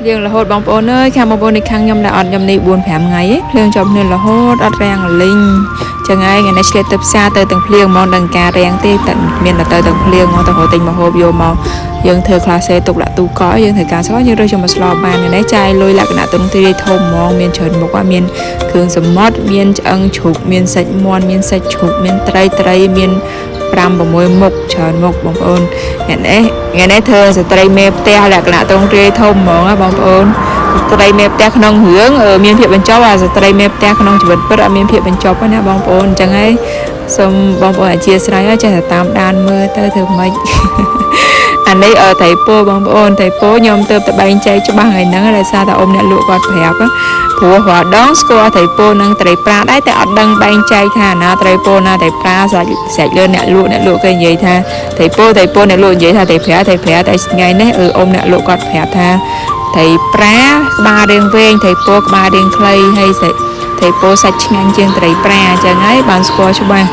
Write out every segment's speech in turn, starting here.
យើងរហូតបងប្អូនអើយខាងបងប្អូននៅខាងខ្ញុំដែលអត់ខ្ញុំនេះ4 5ថ្ងៃឯងភ្លើងជាប់គ្នារហូតអត់រាំងលីងចឹងហើយថ្ងៃនេះឆ្លៀតទៅផ្សារទៅទាំងភ្លៀងហ្មងដឹងការរាំងទេតែមានតែទៅទាំងភ្លៀងហ្មងទៅរកទិញមកហូបយកមកយើងធ្វើក្លាសេទុកដាក់ទូកកយើងត្រូវការស្លយើងរើសយកមកស្លបានថ្ងៃនេះចាយលុយលក្ខណៈទ្រង់ទ្រាយធំហ្មងមានច្រើនមុខមានគ្រឿងសមុទ្រមានឆ្អឹងជ្រូកមានសាច់មាន់មានសាច់ជ្រូកមានត្រីត្រីមាន5 6មុខច្រើនមុខបងប្អូនថ្ងៃនេះថ្ងៃនេះធ្វើស្ត្រីមេផ្ទះលក្ខណៈទ្រង់ទ្រាយធំហ្មងណាបងប្អូនស្ត្រីមេផ្ទះក្នុងរឿងមានភាពបញ្ចប់អាស្ត្រីមេផ្ទះក្នុងជីវិតពិតអត់មានភាពបញ្ចប់ទេណាបងប្អូនអញ្ចឹងហើយសូមបងប្អូនអធិស្ឋានឲ្យចេះតែតាមដានមើលទៅធ្វើម៉េច អានេះអឺត្រីពោបងប្អូនត្រីពោខ្ញុំទៅតែបែងចែកច្បាស់ថ្ងៃហ្នឹងដោយសារតែអ៊ំអ្នកលក់គាត់ប្រាប់ព្រោះរាល់ដងស្គាល់ត្រីពោនិងត្រីប្រាដែរតែអត់ដឹងបែងចែកថាណាត្រីពោណាត្រីប្រាស្រេចស្រេចលើអ្នកលក់អ្នកលក់គេនិយាយថាត្រីពោត្រីពោអ្នកលក់និយាយថាត្រីប្រាត្រីប្រាតែថ្ងៃនេះអឺអ៊ំអ្នកលក់គាត់ប្រាប់ថាត្រីប្រាក្បាលរាងវែងត្រីពោក្បាលរាងខ្លីហើយត្រីពោសាច់ឆ្ងាញ់ជាងត្រីប្រាអញ្ចឹងហើយបានស្គាល់ច្បាស់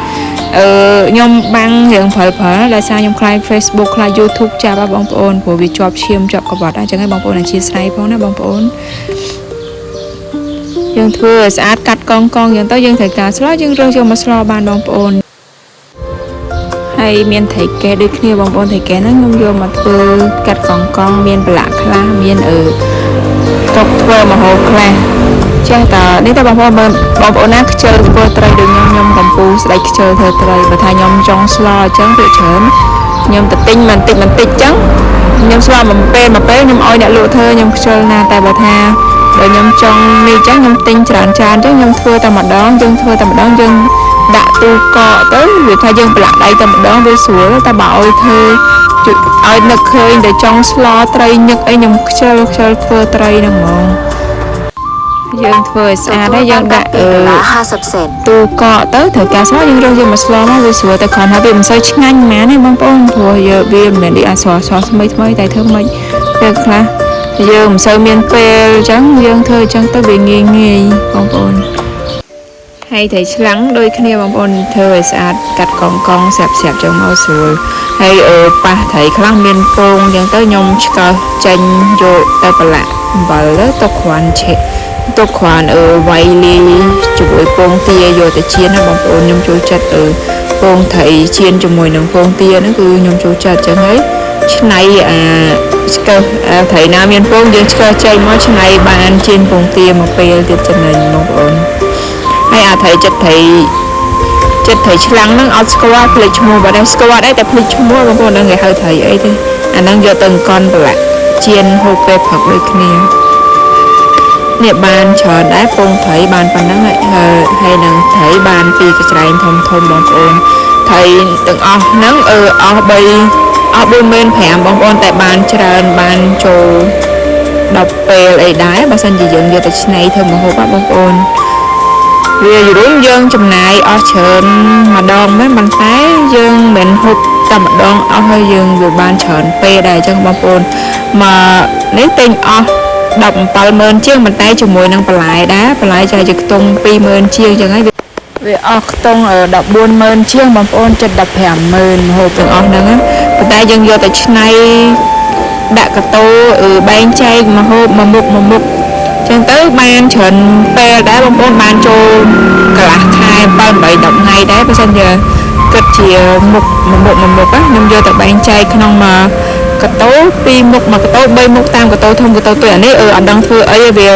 អឺខ្ញុំបាំងរឿងព្រិលព្រិលដោយសារខ្ញុំខ្លាច Facebook ខ្លាច YouTube ចាប់ហ៎បងប្អូនព្រោះវាជាប់ឈាមជាប់កវ៉ាត់អញ្ចឹងហើយបងប្អូនអធិស្ឋានផងណាបងប្អូនយើងធ្វើឲ្យស្អាតកាត់កងកងអញ្ចឹងទៅយើងត្រូវការស្លយើងរើសយកមកស្លបានបងប្អូនហើយមានត្រីកែដូចគ្នាបងប្អូនត្រីកែហ្នឹងខ្ញុំយកមកធ្វើកាត់កងកងមានប្រឡាក់ខ្លះមានអឺទុកធ្វើមហូបខ្លះចេះតនេះតើបងប្អូនមើលបងប្អូនណាខ្ជិលធ្វើត្រីដូចខ្ញុំខ្ញុំកំពូស្ដេចខ្ជិលធ្វើត្រីបើថាខ្ញុំចង់ស្លអញ្ចឹងវាច្រើនខ្ញុំទៅទិញបន្តិចបន្តិចអញ្ចឹងខ្ញុំស្លមួយពេលមួយពេលខ្ញុំឲ្យអ្នកលក់ធ្វើខ្ញុំខ្ជិលណាស់តែបើថាដល់ខ្ញុំចង់នេះអញ្ចឹងខ្ញុំទិញច្រើនច្រើនអញ្ចឹងខ្ញុំធ្វើតែម្ដងយើងធ្វើតែម្ដងយើងដាក់ទូកកទៅវាថាយើងប្រឡាក់ដៃតែម្ដងវាស្រួលតែបើឲ្យធ្វើឲ្យនឹកឃើញតែចង់ស្លត្រីញឹកអីខ្ញុំខ្ជិលខ្ជិលធ្វើត្រីហ្នឹងហ្មងយើងធ្វើឲ្យស្ ទ អាត ទទួល ហើយយើ បា ងដាក់ នកាក់2 អឺ ដុល្លារ50សេន ទូកកទៅត្រូវការស្លយើងរើសយកមកស្លមកវាស្រួលតែគ្រាន់តែវាមិនសូវឆ្ងាញ់ហ្មងទេបងប្អូនព្រោះយើងវាមិនមែនដូចអាស្រស់ស្រស់ថ្មីថ្មីតែធ្វើមិនពេលខ្លះយើងមិនសូវមានពេលអញ្ចឹងយើងធ្វើអញ្ចឹងទៅវាងាយងាយបងប្អូនហើយត្រីឆ្លាំងដូចគ្នាបងប្អូនធ្វើឲ្យស្អាតកាត់កងកងស្រាប់ស្រាប់ចឹងមកស្រួលហើយអឺប៉ះត្រីខ្លះមានពងអញ្ចឹងទៅខ្ញុំឆ្កឹះចេញយកទៅប្រឡាក់អំបិលទៅទុកគ្រាន់ឆេទុកគ្រាន់អឺវាយលាយជាមួយពងទាយកទៅចៀនណាបងប្អូនខ្ញុំចូលចិត្តអឺពងត្រីចៀនជាមួយនឹងពងទាហ្នឹងគឺខ្ញុំចូលចិត្តអញ្ចឹងហើយឆ្នៃអាឆ្កឹះអាត្រីណាមានពងយើងឆ្កឹះចេញមកឆ្នៃបានចៀនពងទាមកពេលទៀតចំណេញបងប្អូនហើយអាត្រីចិត្តត្រីចិត្តត្រីឆ្លាំងហ្នឹងអត់ស្គាល់ភ្លេចឈ្មោះបើដែរស្គាល់ដែរតែភ្លេចឈ្មោះបងប្អូនហ្នឹងគេហៅត្រីអីទេអាហ្នឹងយកទៅអង្គន់ប្រឡាក់ចៀនហូបពេលព្រឹកដូចគ្នានេះបានច្រើនដែរពងត្រីបានប៉ុណ្ណឹងហើយហើយនឹងត្រីបានពីរកច្រែងធំធំបងប្អូនត្រីទាំងអស់ហ្នឹងអឺអស់3អស់45000បងប្អូនតែបានច្រើនបានចូល10ពេលអីដែរបើសិនជាយើងយកទៅឆ្នៃធ្វើម្ហូបហ៎បងប្អូនវាយរួមយើងចំណាយអស់ច្រើនម្ដងមែនប៉ុន្តែយើងមិនហូបតែម្ដងអស់ហើយយើងវាបានច្រើនពេលដែរអញ្ចឹងបងប្អូនមកនេះទិញអស់170,000ជាងប៉ុន្តែជាមួយនឹងបន្លែដែរបន្លែចាយជាខ្ទង់20,000ជាងអញ្ចឹងហើយវាអស់ខ្ទង់140,000ជាងបងប្អូនចិត្ត150,000ហូបទាំងអស់ហ្នឹងណាប៉ុន្តែយើងយកទៅឆ្នៃដាក់កតោបែងចែកមកហូបមួយមុខមួយមុខចឹងទៅបានច្រើនពេលដែរបងប្អូនបានចូលកន្លះខែ7 8 10ថ្ងៃដែរបើសិនជាគិតជាមុខមួយមុខមួយមុខណាខ្ញុំយកទៅបែងចែកក្នុងមកកតោ2មុខមកកតោ3មុខតាមកតោធំកតោទួយអានេះអឺអត់ដឹងធ្វើអីវា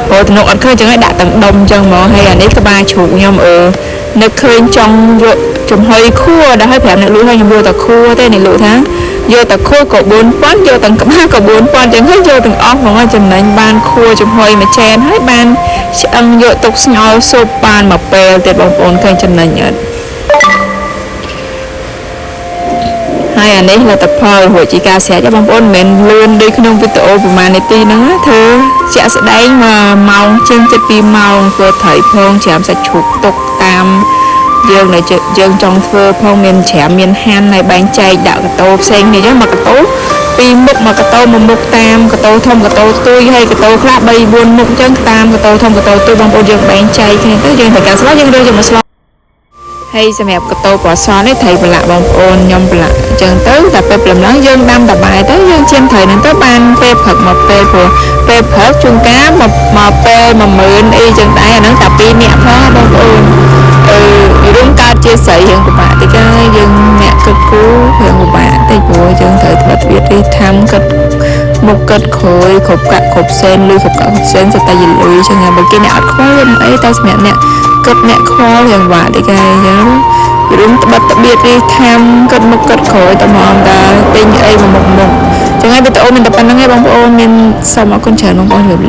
ព្រោះទំនុកអត់ឃើញចឹងឯងដាក់ទាំងដុំចឹងហ្មងហើយអានេះក្បាលជ្រូកខ្ញុំអឺនឹកឃើញចង់យកចំហុយខួរដល់ហើយប្រាប់អ្នកលក់ឲ្យខ្ញុំយកតែខួរទេអ្នកលក់ថាយកតែខួរក៏4000យកទាំងក្បាលក៏4000ចឹងហើយយកទាំងអស់ហ្មងចំណេញបានខួរចំហុយមួយចានហើយបានឆ្អឹងយកទុកស្ងោរស៊ុបបានមួយពេលទៀតបងប្អូនឃើញចំណេញអត់ហើយអានេះលទ្ធផលរួចជាការស្រេចបងប្អូនមិនមែនលឿនដូចក្នុងវីដេអូប្រហែលនាទីហ្នឹងណាធ្វើជាក់ស្ដែង1ម៉ោងជាង7ម៉ោងធ្វើត្រីផងច្រាមសាច់ជ្រូកទុកតាមយើងនៅយើងចង់ធ្វើផងមានច្រាមមានហាន់ហើយបែងចែកដាក់កតោផ្សេងគ្នាចឹងមកកតោពីរមុខមកកតោមួយមុខតាមកតោធំកតោទួយហើយកតោខ្លះ3 4មុខចឹងតាមកតោធំកតោទួយបងប្អូនយើងបែងចែកគ្នាទៅយើងត្រូវការស្លយើងរើសយកមកស្ល ហើយសម្រាប់កតោពណ៌សនេះត្រីប្រឡាក់បងប្អូនខ្ញុំប្រឡាក់អញ្ចឹងទៅតែពេលព្រលឹមឡើងយើងដាំតបាយទៅយើងជៀមត្រីហ្នឹងទៅបានពេលព្រឹកមកពេលព្រោះពេលព្រឹកជួនកាលមកមកពេល10000អីចឹងដែរអាហ្នឹងតែ2នាក់ផងបងប្អូនអឺរឿងកើតជាស្រីរឿងពិបាកតិចហើយយើងអ្នកគិតគូររឿងពិបាកតិចព្រោះយើងត្រូវត្បិតវារិះថាំគិតមុខគិតក្រោយគ្រប់កាក់គ្រប់សេនលុយគ្រប់កាក់គ្រប់សេនសុទ្ធតែជាលុយចឹងហើយបើគេអ្នកអត់ខ្វល់វាមិនអីតែសម្រាប់អ្នកគិតអ្នកខ្វល់រឿងបាក់តិចហើយចឹង រួមត្បិតត្បៀតរិះថាំគិតមុខគិតក្រោយតែមកតាទិញអីមកមុខមុខចឹងហើយវីដេអូមានតែប៉ុណ្្នឹងឯងបងប្អូនមានសូមអរគុណច្រើនបងប្អូនជម្រាប។